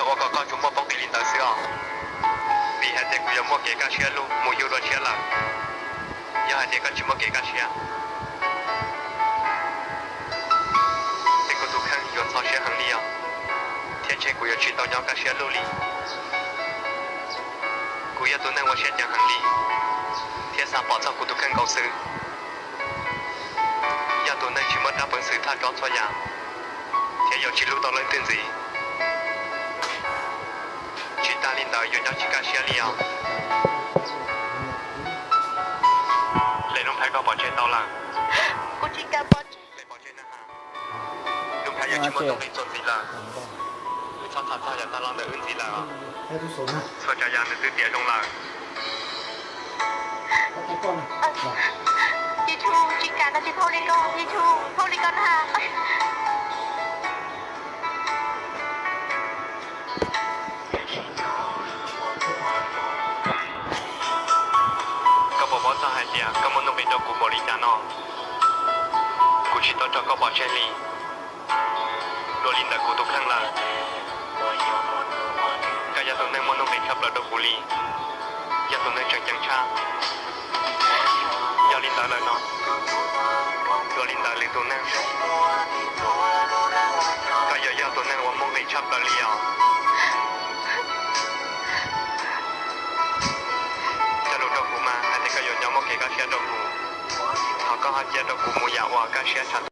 Ua kom koj tsuas muaj poob qis li ntawd xwb os, vim hais tias kuv yuav muaj kev kaj siab mus yug dua tshiab lawm. Yog hais tias koj tsis muaj kev kaj siab, ces kuv tus kheej yuav txhawj siab heev li os, thiab ntshe kuv yuav tsis tau nyob kaj siab lug li. Kuv yog tus neeg ua siab ceev heev li, thiab xav pom txog kuv tus kheej nkaus xwb. Yog tus neeg tsis muaj rab peev xwm thaj rov txhua yam, thiab yuav tsis hlub tau leej twg ntxiv. Tsis tas li ntawd yuav nyob tsis kaj siab li os. Lub phab koj pov tseg tau lawm. Lub phab yuav tsis muaj nuj nqis txuas ntxiv lawm. Wb txhob tham txog yam tag los ntawm wb ntxiv lawm. Txhua tsav yam nws twb tiav zoo lawm. Koj puas paub txog hais tias koj muaj nuj nqis rau kuv npaum li cas no? Kuv tsis tau tso koj pov tseg li. Dua li ntawm kuv tus kheej lawm, koj yog tus neeg muaj nuj nqis tshaj plaws rau kuv li, yog tus neeg tseem ceeb tshaj. Yog li ntawd lawm no, dua li ntawm lwm tus neeg, koj yuav yog tus neeg uas muaj nqis tshaj plaws li os. Cog lus rau kuv mas hais tias koj yuav nyob muaj kev kaj siab rau kuv, thov koj ho cia rau kuv mus yam uas kaj siab tshaj.